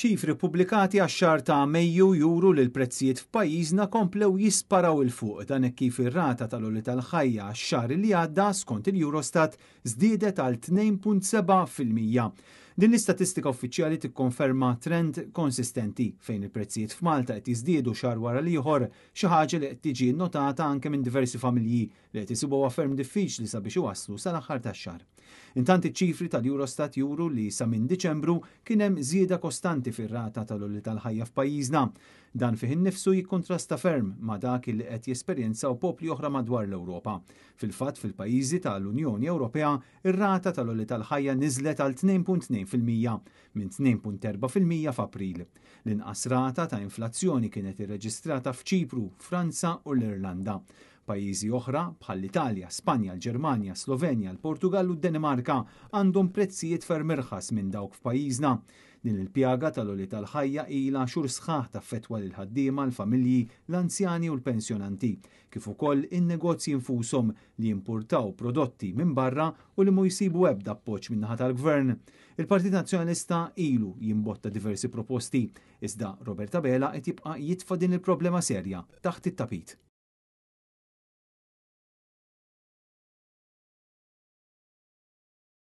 Ċifri ppubblikati għax-xahar ta' Mejju juru li l-prezzijiet f'pajjiżna komplew jisparaw 'il fuq. Dan hekk kif ir-rata tal-għoli tal-ħajja għax-xahar li għadda, skont il-Eurostat, żdiedet għal 2.7%. Din l-istatistika uffiċjali tikkonferma trend konsistenti fejn il-prezzijiet f'Malta qed jiżdiedu xahar wara l-ieħor, xi ħaġa li qed tiġi nnotata anke minn diversi familji li qed isibuha ferm diffiċli sabiex iwasslu sal-aħħar tax-xahar. Intant iċ-ċifri tal-Eurostat juru li sa minn Diċembru kien hemm żieda kostanti fir-rata tal-għoli tal-ħajja f'pajjiżna. Dan fih innifsu jikkontrasta ferm ma' dak li qed jesperjenzaw popli oħra madwar l-Ewropa. Fil-fatt fil-pajjiżi tal-Unjoni Ewropea ir-rata tal-għoli tal-ħajja niżlet għal 2.2% minn 2.4% f'April. L-inqas rata ta' inflazzjoni kienet irreġistrata f'Ċipru, Franza u l-Irlanda. Pajjiżi oħra, bħall-Italja, Spanja, l-Ġermanja, Slovenja, l-Portugall u d-Danimarka għandhom prezzijiet ferm irħas minn dawk f'pajjiżna. Din il-pjaga tal-għoli tal-ħajja ilha xhur sħaħ taffettwa lill-ħaddiema, l-familji, l-anzjani u l-pensjonanti, kif ukoll in-negozji infushom li jimpurtaw prodotti minn barra u li mhu jsibu ebda appoġġ min-naħa tal-Gvern. Il-Partit Nazzjonalista ilu jimbotta diversi proposti, iżda Robert Abela qed jibqa' jitfa' din il-problema serja taħt it-tapit.